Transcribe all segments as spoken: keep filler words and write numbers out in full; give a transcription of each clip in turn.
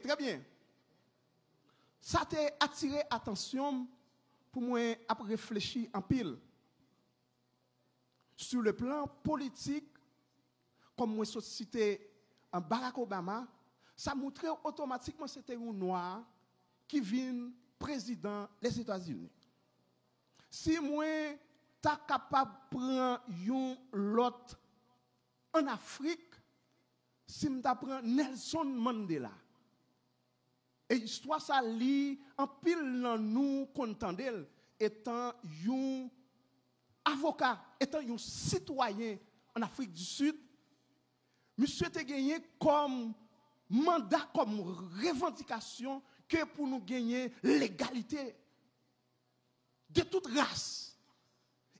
Trè byen. Sa te atire atansyon m pou mwen ap reflechi anpil. Sur le plan politik, kòm mwen sot site an Barack Obama, sa montre w otomatikman se te yon nwa ki vin prezidan Lèzetazini. Si mwen ta kapab pran yon lòt an Afrik, si m ta pran Nelson Mandela, e istwa sa li anpil nan nou konn tande l, etan yon avoka, etan yon sitwayen an Afrik di Sid, misye te genyen kòm manda, kòm revandikasyon ke pou nou genyen legalite de tout ras.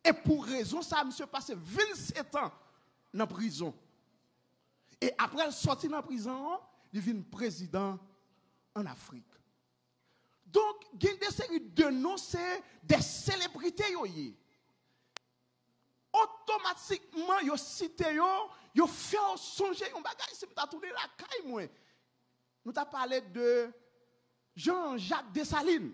E pou rezon sa, misye pase vennsetan nan prizon. E apre l sòti nan prizon an, li vin prezidan an Afrik. Donk, gen de seri de non, se de selebrite yo ye. Otomatikman, yo site yo, yo fè w sonje yon bagay. Si m ta tounen lakay mwen, nou ta pale de Jean-Jacques Dessalines.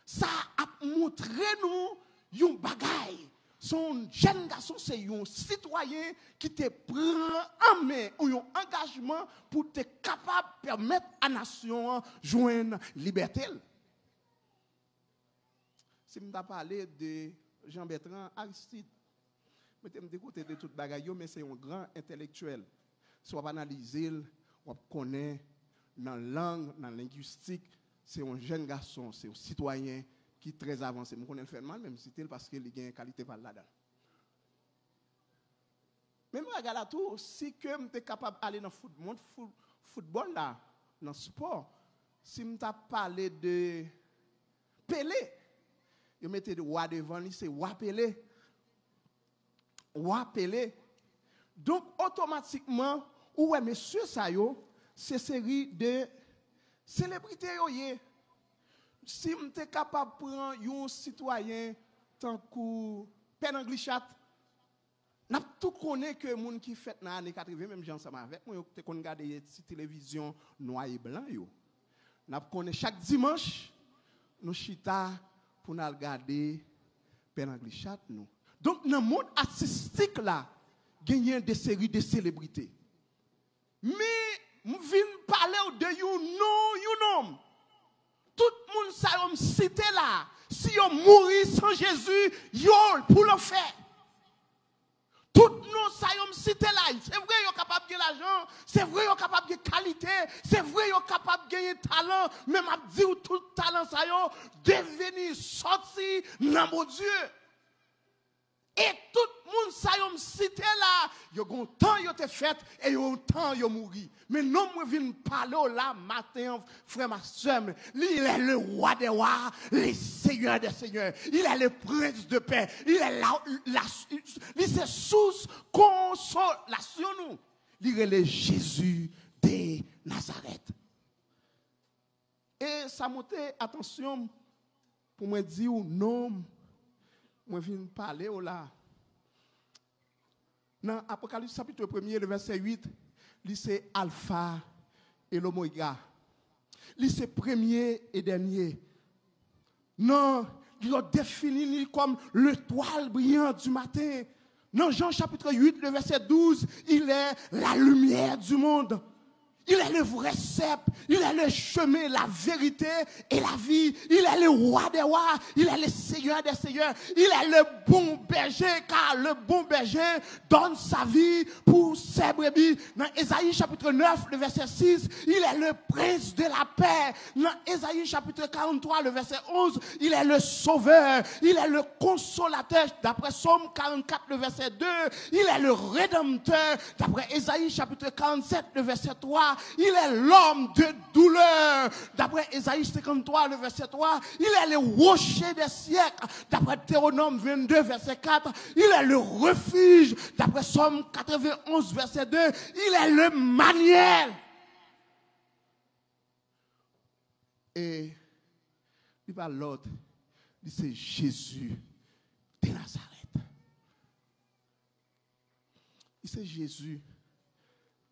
Sa ap montre nou yon bagay. Se yon jèn gason, se yon sitwayen ki te pran an men ou yon angajman pou te kapab pèmèt a nasyon an jwenn libète l. Si m ta pale de Jean Bertrand Aristide, mete m de kote de tout bagay yo, men se yon gran entèlektyèl. Si w ap analize l, w ap konnen nan lang, nan lengwistik, se yon jèn gason, se yon sitwayen ki trè avanse. M konnen l fè m mal, men m site l paske li gen kalite pa l ladan l. Menm bagay la tou, si ke m te kapab ale nan foot, mond foot, foutbòl la, nan spò, si m ta pale de Pele, yo mete wa devan li, se wa Pele. Wa Pele. Donk, otomatikman, ou wè mesye sa yo, se seri de selebrite yo ye. Si m te kapab pran yon sitwayen tankou Pè Nanglichat, n ap tout konnen ke moun ki fèt nan ane katreven, menm jan ansanm avèk mwen, yo te konn gade ti televizyon nwa e blan yo. N ap konnen chak dimanch, nou chita pou n al gade Pè Nanglichat nou. Donk, nan mond atistik la, genyen de seri de selebrite. Men, m vin pale w de yon non, yon nonm. Tout moun sa yo m site la, si yo mouri san Jezi, yo pou lanfè. Tout non sa yo m site la, se vre yo kapab gen lajan, se vre yo kapab gen kalite, se vre yo kapab genyen talan, men m ap di w tout talan sa yo deveni sòti nan Bondye. E tout moun sa yo m site la, yo gen yon tan yo te fèt e yon tan yo mouri. Men non mwen vin pale w la maten an, frè m ak sè m, li lè le wa dè wa, le seyè dè seyè, li lè le prens de pè, li lè la, la, li se sous konsolasyon nou. Li rele Jezi de Nazarèt. E sa monte atansyon m pou mwen di w non m, mwen vin pale w la. Nan Apokalips chapit premye, le vèsè uit, li se Alfa e Lomega. Li se premye e dènye. Non, yo defini li kòm l'étoile brillante du matin. Nan Jean chapitre huit, le verset douze, il est la lumière du monde. Il est le vrai cep, il est le chemin, la vérité et la vie. Il est le roi des rois, il est le seigneur des seigneurs, il est le bon berger, car le bon berger donne sa vie pour ses brebis. Dans Ésaïe chapitre neuf, le verset six, il est le prince de la paix. Dans Ésaïe chapitre quarante-trois, le verset onze, il est le sauveur, il est le consolateur. D'après Psaume quarante-quatre, le verset deux, il est le rédempteur. D'après Ésaïe chapitre quarante-sept, le verset trois, il est l'homme de douleur. D'après Ésaïe cinquante-trois, le verset trois, il est le rocher des siècles. D'après Deutéronome vingt-deux, verset quatre, il est le refuge. D'après Psaume quatre-vingt-onze, verset deux, il est l'Emmanuel. E li pa lòt, li se Jezi de Nazarèt. Li se Jezi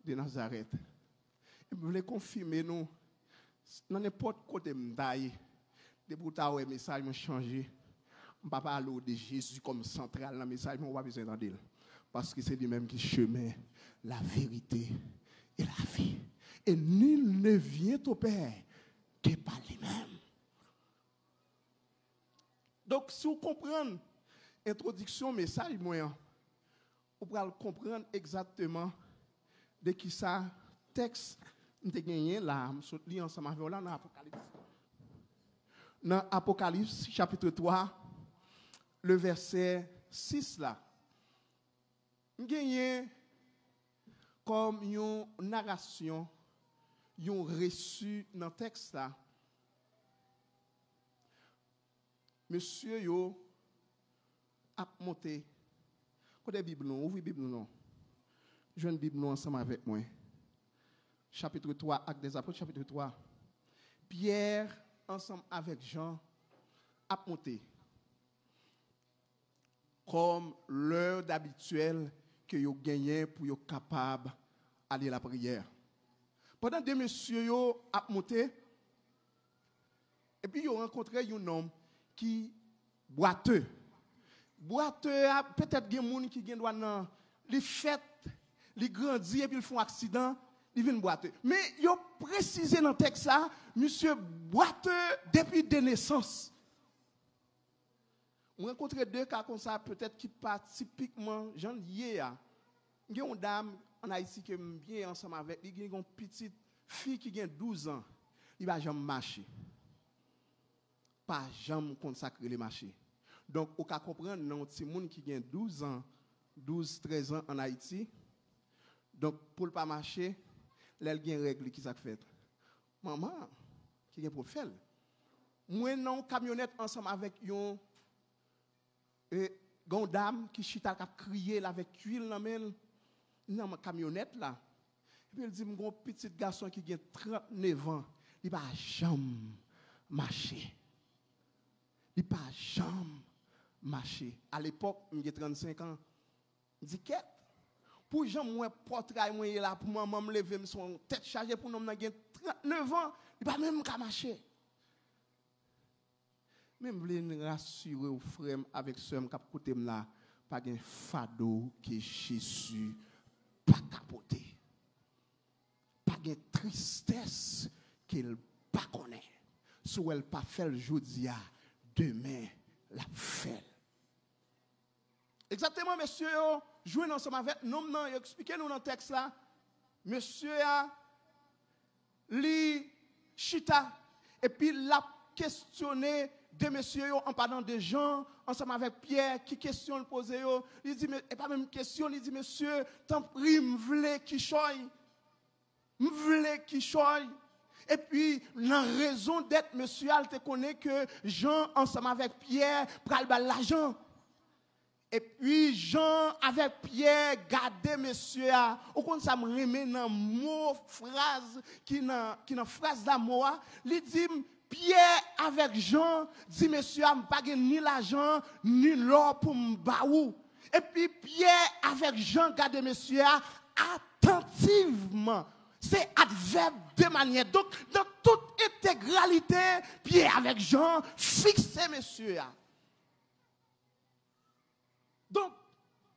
de Nazarèt. E m vle konfime nou, Nan nenpòt kote m ta ye, depi w ta wè mesaj mwen chanje, m pa pale w de Jezi kòm santral nan mesaj mwen, ou pa bezwen tande l. Paske se li menm ki chemen, la verite e la vi. Et nul ne vient au Père que par lui-même. Donk, si w konprann entwodiksyon mesaj mwen an, ou pral konprann egzakteman de kisa tèks m te genyen la, m sot li ansanm avè w la nan Apokalips. Nan Apokalips, chapit twa, le vèsè sis la. M genyen kòm yon narasyon, yon resi nan tèks la. Mesye yo ap monte. Kote Bib nou? Ouvri Bib nou non. Jwenn Bib nou ansanm avèk mwen. Chapit twa, Actes des Apôtres, chapit twa. Pyè ansanm avèk Jan ap monte. Kòm lè dabityèl ke yo genyen pou yo kapab ale lapriyè. Pandan de mesye yo ap monte, epi yo rankontre yon nonm ki bwate. Bwate a, petèt gen moun ki gen dwa nan, li fèt, li grandi epi l fè yon aksidan, li vin bwate. Men yo presize nan tèks la, misye bwate depi de nesans. Mwen rankontre de ka konsa, petèt ki pa tipikman jan l ye a. M gen yon dam ann Ayiti ke m byen ansanm avèk li, li gen yon pitit fi ki gen douz an. Li pa janm mache. Pa janm konn sa k rele mache. Donk, ou ka konprann nan yon timoun ki gen douz an, douz, trèz an ann Ayiti. Donk, pou l pa mache, lè l gen règ li, ki sa k fèt? Manman ki gen pou l fè l. Mwen nan yon kamyonèt ansanm avèk yon, e, gen yon dam ki chita, k ap kriye, l avèk luil nan men l, nan kamyonèt la. Epi l di m, gen yon pitit gason ki gen trannnev an, li pa janm mache. Li pa janm mache. Alepòk, m gen trannsenk an. M di, kèt, pou jan m wè pòtray mwen ye la, pou manman m leve m se yon tèt chaje, pou nonm nan gen trannnev an, li pa menm ka mache. Men m vle n rasire w, frè m avèk sè m k ap koute m la, pa gen fado ke Jezi pa ka pote. Pa gen tristès ke l pa konnen. Si w wè l pa fè l jodi a, demen l ap fè l. Egzakteman, mesye yo jwenn ansanm avèk nonm nan, yo eksplike nou nan tèks la. Mesye a, li chita, epi l ap kesyone de mesye yo, an palan de Jan, ansanm avèk Pyè, ki kesyon l poze yo. Li di, men, e pa menm kesyon, li di, mesye, tanpri, m vle kichòy. M vle kichòy. Epi, nan rezon dèt mesye a, l te konnen ke Jan ansanm avèk Pyè pral ba l lajan. Epi, Jan avèk Pyè gade mesye a. Ou konn sa m renmen nan mo, fraz ki nan, ki nan fraz la, mo a? Li di m, Pyè avèk Jan di mesye a, m pa gen ni lajan, ni lò pou m ba ou. Epi Pyè avèk Jan gade mesye a atantivman. Se advèb de manyè. Donk, nan tout entegralite, Pyè avèk Jan fikse mesye a. Donk,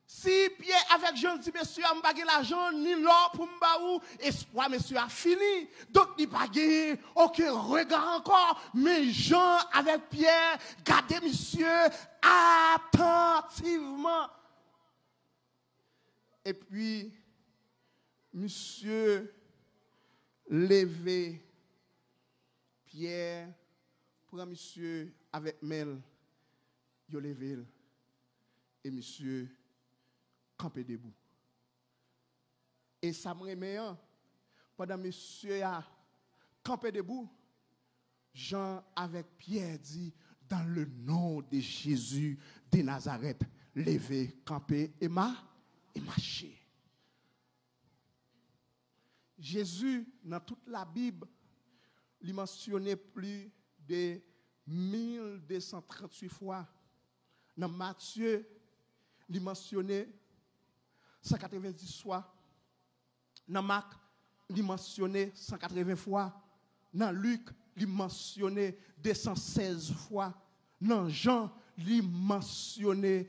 si Pyè avèk Jan di mesye a, m pa gen lajan ni lò pou m ba ou, espwa mesye a fini. Donk, li pa gen okenn rega ankò. Men Jan avèk Pyè gade misye atantivman. Epi, misye leve, Pyè pran misye avèk men l, yo leve l, e misye kanpe debou. E sa m renmen an, pandan mesye a kanpe debou, Jan avèk Pyè di, dans le nom de Jésus de Nazareth, leve, kanpe e ma, e mache. Jezi, nan tout Labib, li mansyone plis de mil de san tranntuit fwa. Nan Matye, li mansyone san katrevenndis fwa. Nan Mak, li mansyone san katreven fwa. Nan Lik, li mansyone de san sèz fwa. Nan Jan, li mansyone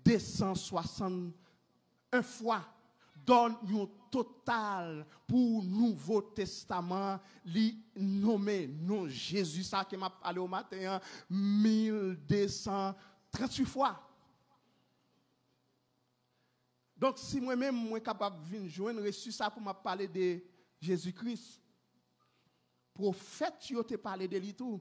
de san swasann en fwa, dòne yon total pou Nouvo Testaman, li nonmen non Jezi sa ke m ap pale w maten an mil de san tranntuit fwa. Donk, si mwen menm, mwen kapab vin jwenn resi sa pou m ap pale de Jezi Kris, pwofèt yo te pale de li tou.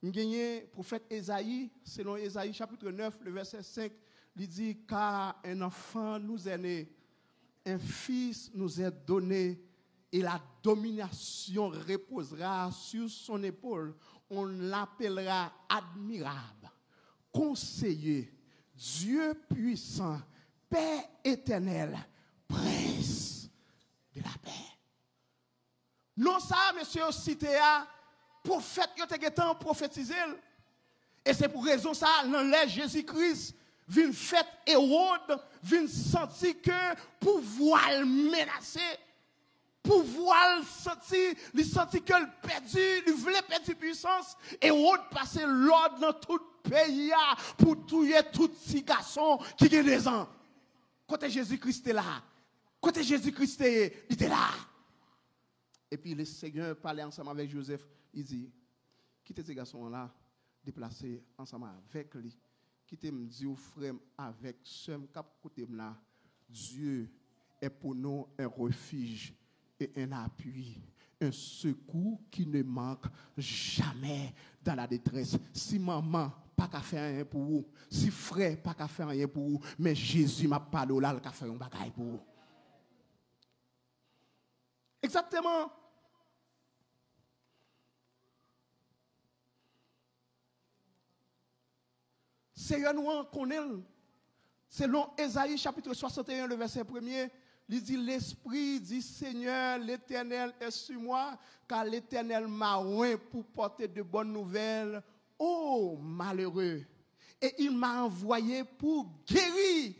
M genyen pwofèt Ezayi, selon Ezayi chapit nèf, le vèsè senk, li di, car un enfant nous est né, un fils nous est donné, et la domination reposera sur son épaule. On l'appellera admirable, conseiller, Dieu puissant, Père éternel, prince de la paix. Non sa a mesye yo site a, pwofèt yo te gentan pwofetize l. E se pou rezon sa a, nan lè Jezi Kris vin fèt, Ewòd vin santi ke pouvwa l menase. Pouvwa l santi, li santi ke l pèdi, li vle pèdi pwisans. Ewòd pase lòd nan tout peyi a pou touye tout ti gason ki gen de zan. Kote Jezi Kris te la? Kote Jezi Kris te ye? Li te la. Epi Lesenyè pale ansanm avèk Jozèf, li di, kite ti gason an la, deplase ansanm avèk li. Kite m di w, frè m avèk sè m k ap koute m la, Dieu est pour nous un refuge et un appui, un secours qui ne manque jamais dans la détresse. Si manman pa ka fè anyen pou ou, si frè pa ka fè anyen pou ou, men Jezi m ap pale w la, l ka fè yon bagay pou ou. Egzakteman. Seyè nou an konnen l. Selon Ezayi chapit swasanteyen, le vèsè premye, li di, L'Esprit du Seigneur l'Éternel est sur moi, car l'Éternel m'a oint pour porter de bonnes nouvelles aux malheureux. Et il m'a envoyé pour guérir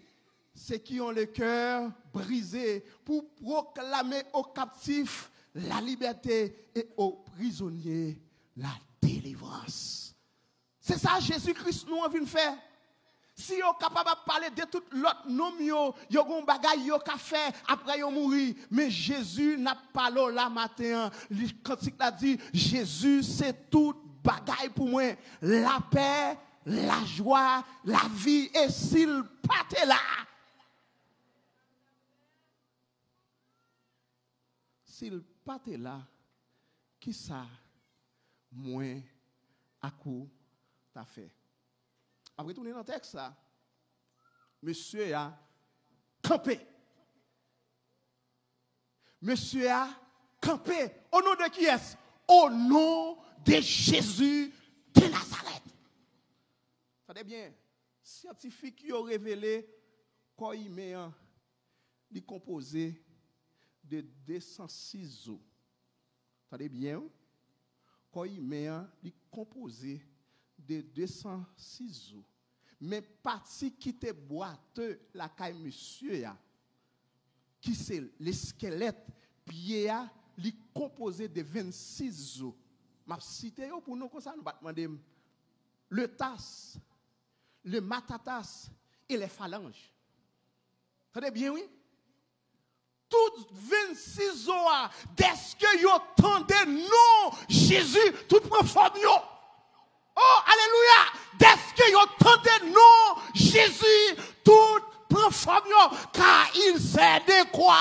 ceux qui ont le cœur brisé, pour proclamer aux captifs la liberté et aux prisonniers la délivrance. Se sa Jezi Kris nou an vin fè. Si yo kapab ap pale de tout lòt nonm yo, yo gon bagay yo ka fè apre yo mouri. Men Jezi n ap pale w la maten an, li, kantik la di, Jezi se tout bagay pou mwen. Lapè, lajwa, lavi, e si l pa te la, si l pa te la, kisa mwen ak ou ta fè? M ap retounen nan tèks la. Mesye a kanpe. Mesye a kanpe. O non de kiyès? O non de Jezi de Nazarèt. Tande byen, syantifik yo revele kò imen an, li konpoze de de san sis zo. Tande byen, wi. Kò imen an, li konpoze de de san sis zo. Men pati ki te bwate lakay mesye a, ki se leskèlèt, pye a, li konpoze de vennsis zo. M ap site yo pou nou konsa, nou pa t mande m. Le tas, le matatas e le falanj. Tande byen, wi. Tout vennsis zo a, dèske yo tande non Jezi, tout pran fòm yo. Oh, alelouya! Dèske yo tande non Jezi, tout pran fòm yo. Car il sait de quoi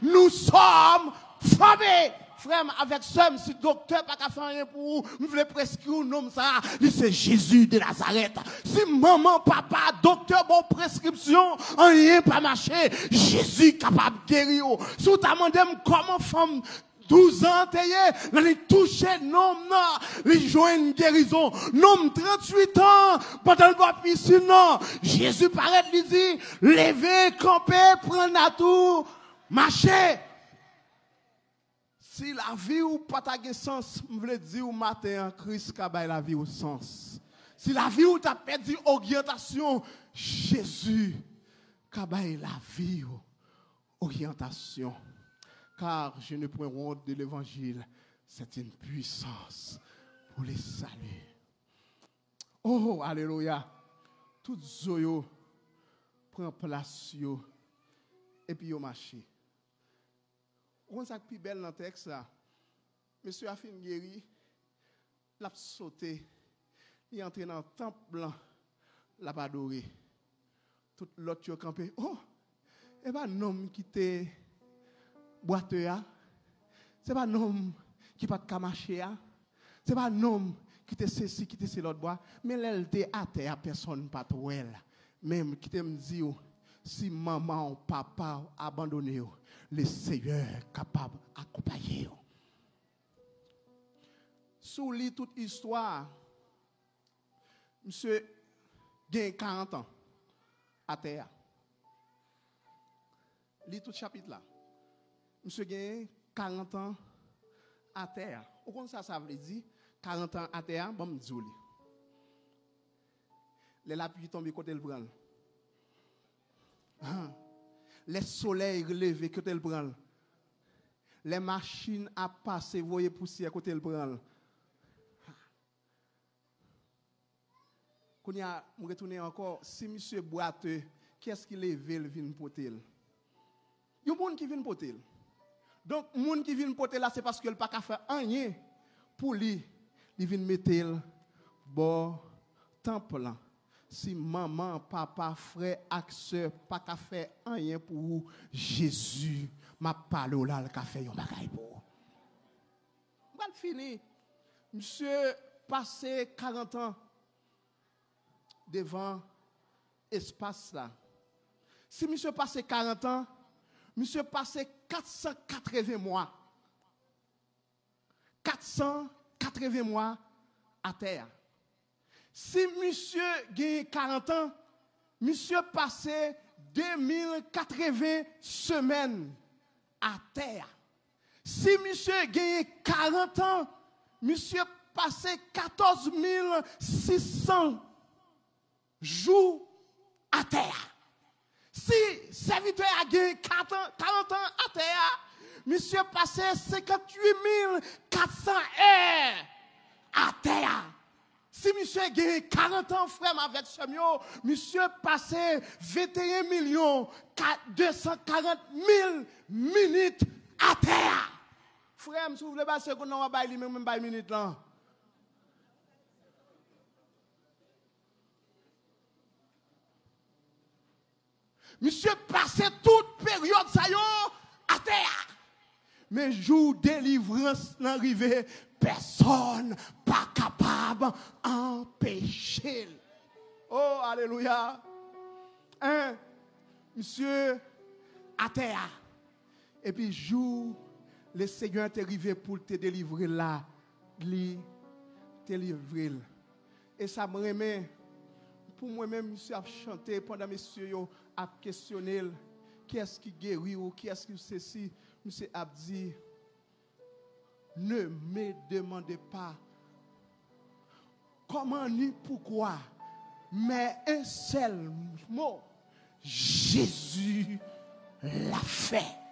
nous sommes formés. Frè m avèk sè m, si doktè pa ka fè anyen pou ou, m vle preskri w non m sa a, li se Jezi de Nazarèt. Si manman, papa, doktè ba w preskripsyon, anyen pa mache, Jezi kapab geri w. Si w ta mande m kòman fanm douz an te ye, lè li touche non m nan, li jwenn gerizon. Non m tranntuit an, pandan l bò pisin nan, Jezi parèt, li di, leve, kanpe, pran nat ou, mache. Si lavi w pa ta gen sans, m vle di w maten an, Kris ka bay lavi w sans. Si lavi w ta pèdi oryantasyon, Jezi ka bay lavi w oryantasyon. Car je n'ai point honte de l'évangile, C'est une puissance pour le salut. Oh, alelouya. Tout zo yo pran plas yo epi yo mache. Ou konn sa k pi bèl nan tèks la? Mesye a fin geri, l ap sote, li antre nan tanp lan, l ap adore. Tout lòt yo kanpe. Oh, e pa nonm ki te bwatè a? Se pa nonm ki pa t ka mache a? Se pa nonm ki te sesi, ki te se lòt bwa? Men lè l te atè a, pèsonn pa t wè l. Men kite m di w, si manman w, papa w abandone w, Lesenyè kapab akonpaye w. Si w li tout istwa a, misye gen karant an atè a. Li tout chapit la. Misye gen karant an atè a. Ou konn sa sa vle di? Karant an atè a, ban m di w li. Lè lapli tonbe, kote l pran l? Lè solèy leve, kote l pran l? Lè machin ap pase, voye pousyè, kote l pran l? Kounye a, m retounen ankò, si misye bwate, kiyès ki leve l vin pote l? Yon moun ki vin pote l. Donk, moun ki vin pote l la, se paske l pa ka fè anyen pou li. Li vin mete l bò tanp lan. Si manman, papa, frè ak sè pa ka fè anyen pou ou, Jezi, m ap pale w la, l ka fè yon bagay pou ou. M pral fini. Misye pase karant an devan espas la. Si misye pase karant an, misye pase kat san katreven mwa. Kat san katreven mwa atè a. Si misye genyen karant an, misye pase de mil katreven semèn atè a. Si misye genyen karant an, misye pase katòz mil sis san jou atè a. Si sèvitè a gen kat an, karant an atè a, misye pase senkantuit mil kat san è atè a. Si misye gen karant an, frè m avèk sè m yo, misye pase venteyen milyon de san karant mil minit atè a. Frè m, si w vle bay segonn nan, w a bay li, men mwen m bay minit lan. Misye pase tout peryòd sa yo atè a. Men jou delivrans lan rive, pèsonn pa kapab anpeche l. Oh, alelouya! Hein? Misye atè a. Epi jou Lesenyè te rive pou l te delivre l la, li delivre l. E sa m renmen, pou mwen menm, misye ap chante pandan mesye yo ap kesyone l, kiyès ki geri w, kiyès ki sesi, misye ap di, ne me demandez pas comment ni pourquoi, mais un seul mot, Jésus l'a fait.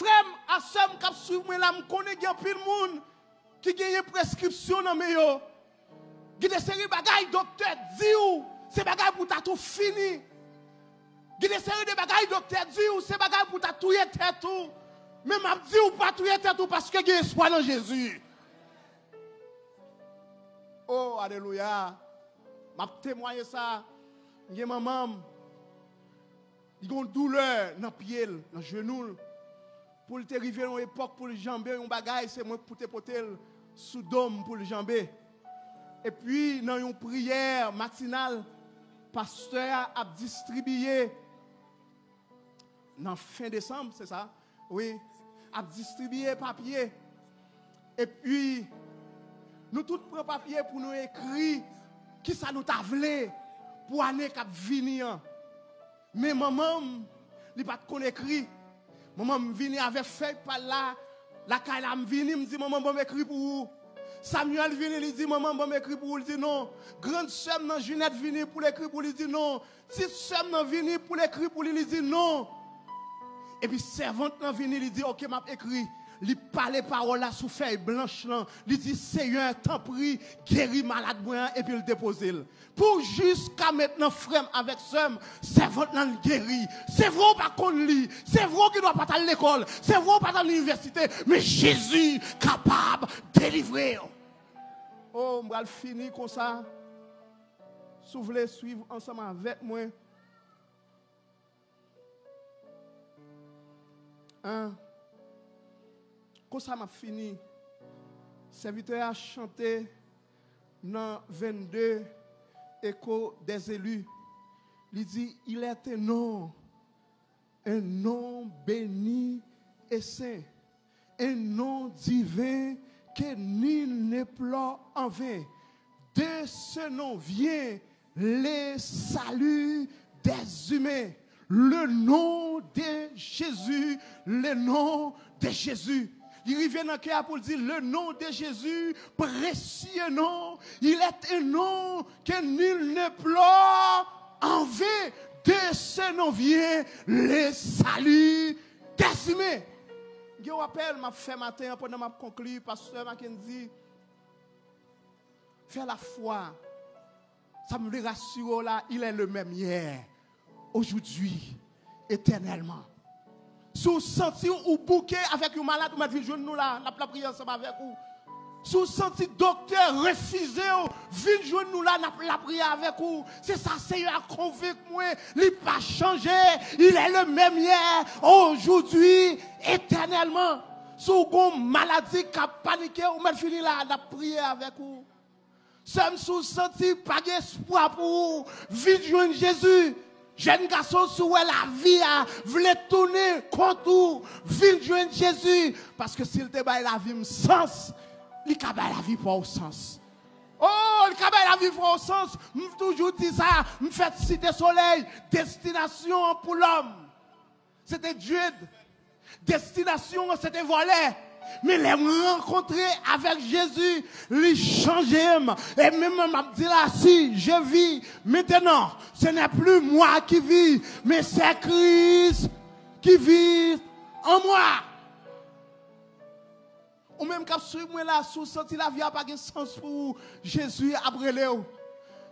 Frè m, ak sè m k ap swiv mwen la, m konnen gen anpil moun ki genyen preskripsyon nan men yo. Gen de seri bagay doktè di w, se bagay pou ta tou fini. Gen de seri de bagay doktè di w, se bagay pou ta touye tèt ou. Men m ap di w, pa touye tèt ou paske gen espwa nan Jezi. Oh, alelouya. M ap temwaye sa. M gen manman m. Li gen yon doulè nan pye l, nan jenou l. Pou l te rive yon epòk pou l janbe yon bagay, se mwen k pou te pote l sou do m pou l janbe. Epi, nan yon priyè matinal, pastè a ap distribiye, nan fen desanm, se sa? Wi, ap distribiye papye. Epi, nou tout pran papye pou nou ekri kisa nou ta vle pou ane k ap vini an. Men manman m, li pa t konn ekri. Manman m vini avèk fèy pa l la, lakay la m vini, m di, "Manman, ban m ekri pou ou." Samuel vini, li di, "Manman, ban m ekri pou ou." Li di, "Non." Grann sè m nan, Junette, vini pou l ekri pou li, di, "Non." Ti sè m nan vini pou l ekri pou li, li di, "Non." Epi sèvant lan vini, li di, "Oke, m ap ekri." Li pale pawòl la sou fèy blanch lan. Li di, Seyè, tanpri, geri malad mwen an, epi l depoze l. Pou jiska mentnan, frè m avèk sè m, sèvant lan geri. Se vre w pa konn li. Se vre w gendwa pa t al lekòl. Se vre w pa t al inivèsite. Men Jezi kapab delivre w. Oh, m pral fini konsa. Si w vle swiv ansanm avèk mwen. An, konsa m ap fini. Sèvitè a chante nan vennde, Echo des élus. Li di, Il est un nom, un nom béni et saint, un nom divin que nul n'implore en vain. De ce nom vient le salut des humains. Le nom de Jésus, le nom de Jésus. Li rive nan kè a pou l di, Le nom de Jésus, précieux nom, il est un nom que nul n'implore en vain. De ce nom vient le salut des humains. Gen yon apèl m ap fè maten an pandan m ap konkli, pastè Mackendy. Fè lafwa. Sa m vle rasire w la, il est le même hier, aujourd'hui, éternellement. Si w santi w bouke avèk yon malad, ou mèt vin jwenn nou la, n ap lapriyè ansanm avèk ou. Si w santi doktè refize w, vin jwenn nou la, n ap lapriyè avèk ou. Se sa Seyè a konvenk mwen, li pa chanje, il est le même hier, aujourd'hui, éternellement. Si w gon maladi k ap panike w, ou mèt vini la, n ap priye avèk ou. Sè m, si w santi pa gen espwa pou ou, vin jwenn Jezi. Jèn gason, si w wè lavi a vle tounen kont ou, vin jwenn Jezi. Paske si l te bay lavi m sans, li ka bay lavi pa w sans. Oh, li ka bay lavi pa w sans. M toujou di sa, m fèt Site Solèy, destinasyon an pou lòm. Se te Jude. Destinasyon an, se te vòlè. Men lè m rankontre avèk Jezi, li chanje m. E menm m ap di la, si je vis maintenant, ce n'est plus moi qui vis, mais c'est Christ qui vit en moi. Ou menm k ap swiv mwen la, si w santi lavi a pa gen sans pou ou, Jezi ap rele w.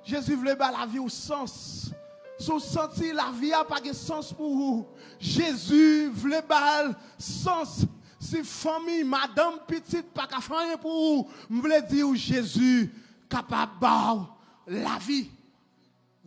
Jezi vle ba lavi w sans. Si w santi lavi a pa gen sans pou ou, Jezi vle ba l sans. Si fanmi, madanm, pitit pa ka fè anyen pou ou, m vle di w, Jezi kapab ba w lavi.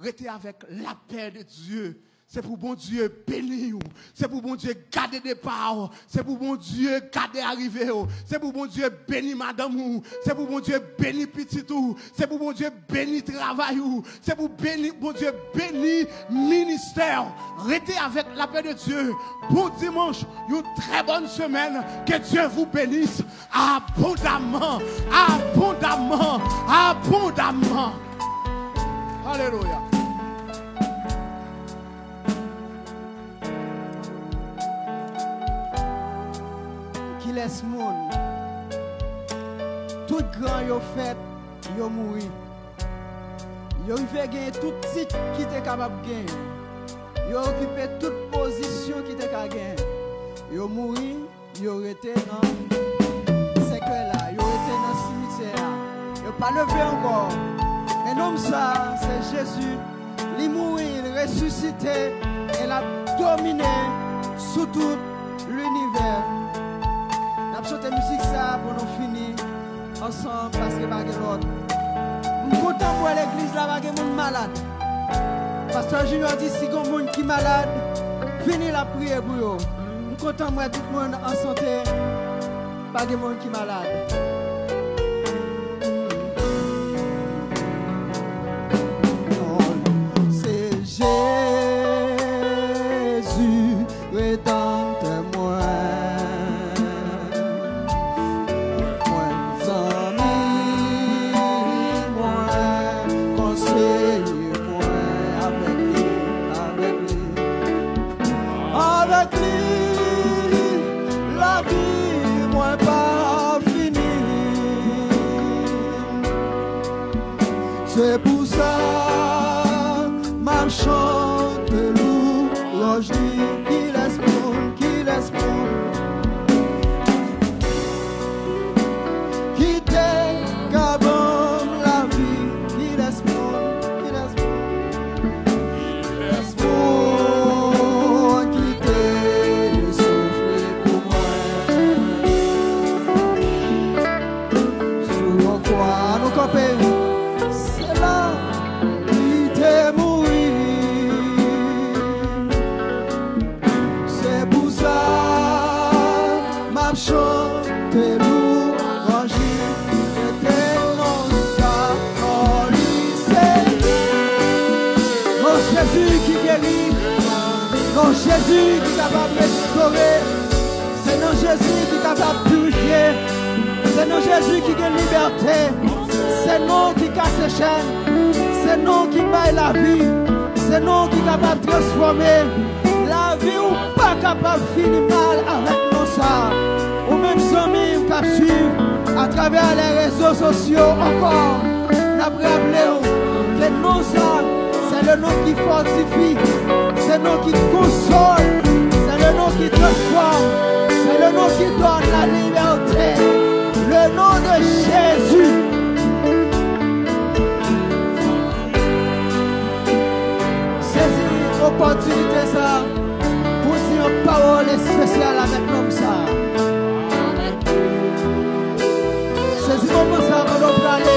Rete avèk lapè de Dye. Se pou Bondye beni w. Se pou Bondye gade depa w. Se pou Bondye gade arive w. Se pou Bondye beni madanm ou. Se pou Bondye beni pitit ou. Se pou Bondye beni travay ou. Se pou beni, Bondye beni ministè w. Rete avèk lapè de Dye. Bon dimanch, yon trè bòn semèn. Que Dieu vous bénisse abondamment, abondamment, abondamment. Alelouya. Kilès moun? Tout gran yo fèt, yo mouri. Yo rive genyen tout tit ki te kapab genyen. Yo okipe tout pozisyon ki te ka genyen. Yo mouri, yo rete nan sèkèy la, yo rete nan simityè a. Yo pa leve ankò. Men nonm sa, se Jezi. Li mouri, li resisite, e l ap domine sou tout linivè. N ap chante mizik sa pou nou fini ansanm, paske pa gen lòt. M kontan m wè legliz la pa gen moun malad. Pastè Junior di si gon moun ki malad, vini l ap priye pou yo. M kontan m wè tout moun an sante, pa gen moun ki malad. Se Jezi, Redanmtè mwen, mwen zanmi mwen, konseye mwen, avèk li, avèk li, avèk li, lavi mwen pa fini. Se pou sa m ap chante louwanj li. Kilès moun, kilès moun? Jezi ki kapab restore. Se non Jezi ki kapab pirifye. Se non Jezi ki gen libète. Se non ki kase chèn. Se non ki bay lavi. Se non ki kapab transfòme. Lavi w pa kapab fini mal avèk non sa. Ou menm zanmi m k ap swiv atravè lè rezo sosyo ankò, n ap raple w ke non sa, se le non ki fòtifye, se non ki konsole, se le non ki transfòme, se le non ki donne la liberté, le nom de Jésus. Sezi opòtinite sa pou di yon pawòl espesyal avèk nonm sa. Sezi moman sa pandan w prale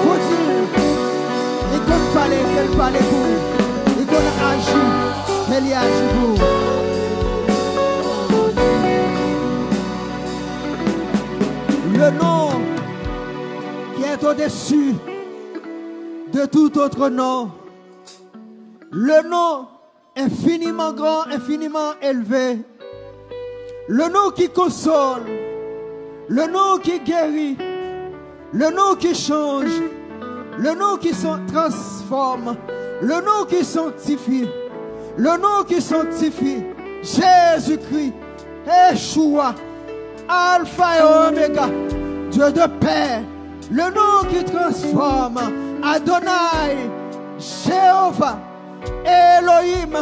pou di, li konn pale, ke l pale pou ou. Li konn aji, ke li aji pou ou. Le nom qui est au-dessus de tout autre nom. Le nom infiniment grand, infiniment élevé. Le nom qui console. Le nom qui guérit. Le nom qui change. Le nom qui san-, transforme. Le nom qui sanctifie. Le nom qui sanctifie. Jésus-Christ. Yeshua. Alpha et Omega. Dieu de paix. Le nom qui transforme. Adonai. Jéhovah. Elohim,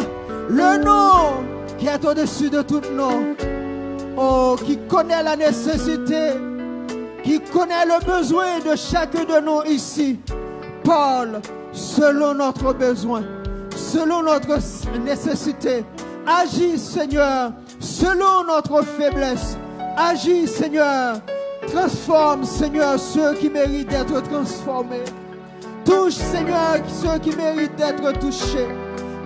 le nom qui est au-dessus de tout nom. Oh, qui connaît la nécessité, qui connaît le besoin de chacun de nous ici. Paul, selon notre besoin, selon notre nécessité, agis, Seigneur, selon notre faiblesse. Agis, Seigneur. Transforme, Seigneur, ceux qui méritent d'être transformés. Touche, Seigneur, ceux qui méritent d'être touchés.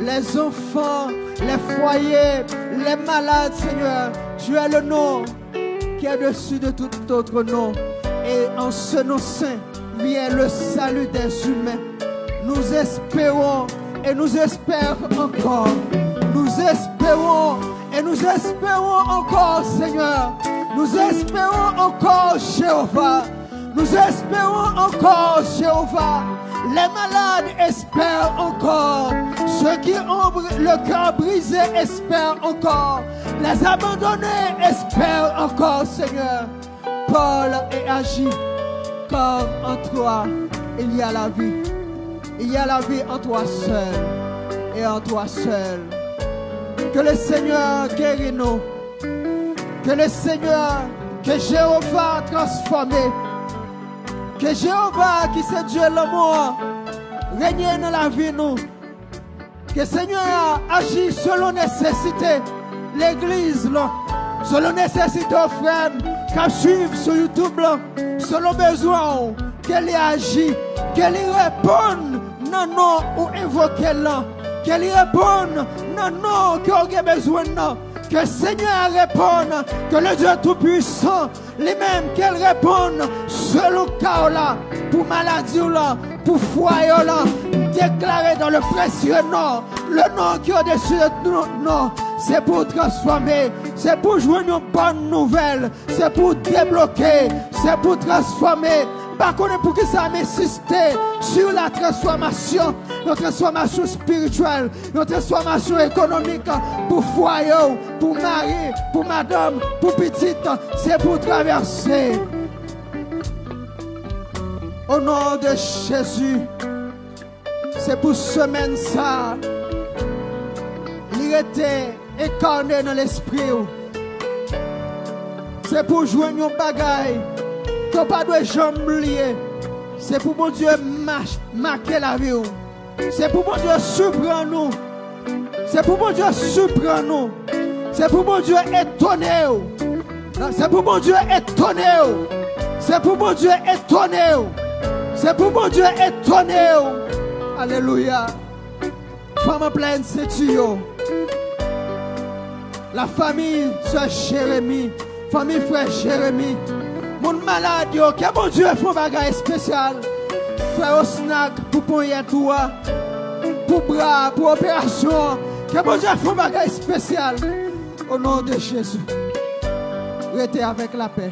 Les enfants, les foyers, les malades, Seigneur. Tu es le nom qui est dessus de tout autre nom. Et en ce nom saint vient le salut des humains. Nous espérons et nous espérons encore. Nous espérons et nous espérons encore, Seigneur. Nous espérons encore, Jéhovah. Nous espérons encore, Jéhovah. Les malades espèrent encore. Ceux qui ont br-, le cœur brisé espèrent encore. Les abandonnés espèrent encore, Seigneur. Parle et agis, car en toi, il y a la vie. Il y a la vie en toi seul et en toi seul. Que le Seigneur guérit nous. Que le Seigneur, que Jéhovah transforme. Que Jéhovah, qui c'est Dieu l'amour, règne dans la vie nous. Ke Senyè a aji selon nesesite legliz lan, selon nesesite w frè m k ap swiv sou YouTube lan, selon bezwen w, ke li aji, ke li reponn nan non ou envoke l lan, ke li reponn nan non ke w gen bezwen nan, ke Senyè a reponn, ke le Dieu Tout-Puissant li menm, ke l reponn selon ka w la, pou maladi w lan, pou fwaye w lan. M deklare dans le précieux nom, le nom qui est au-dessus de tout nom, se pou w transfòme, se pou w jwenn yon bòn nouvèl, se pou w debloke, se pou w transfòme. M pa konnen poukisa m ensiste sur la transformation, yon transfòmasyon espirityèl, yon transfòmasyon ekonomik pou fwaye w, pou mari, pou madanm, pou pitit, se pou w travèse. O non de Jezi, se pou semèn sa a, li rete enkane nan lespri w. Se pou w jwenn yon bagay ke w pa dwe janm bliye. Se pou Bondye mach-, make lavi w. Se pou Bondye siprann ou. Se pou Bondye siprann ou. Se pou Bondye etone w. Se pou Bondye etone w. Se pou Bondye etone w. Se pou Bondye etone w. Alelouya. Fanm an plè senti yo. La famille sœur Jérémie, fanmi frè Jeremi. Moun malad yo, ke Bondye fè yon bagay espesyal. Frè Osnak, pou ponyèt ou a, pou bra, pou operasyon an, Ke Bondye fè yon bagay espesyal. O non de Jezi. Rete avèk lapè.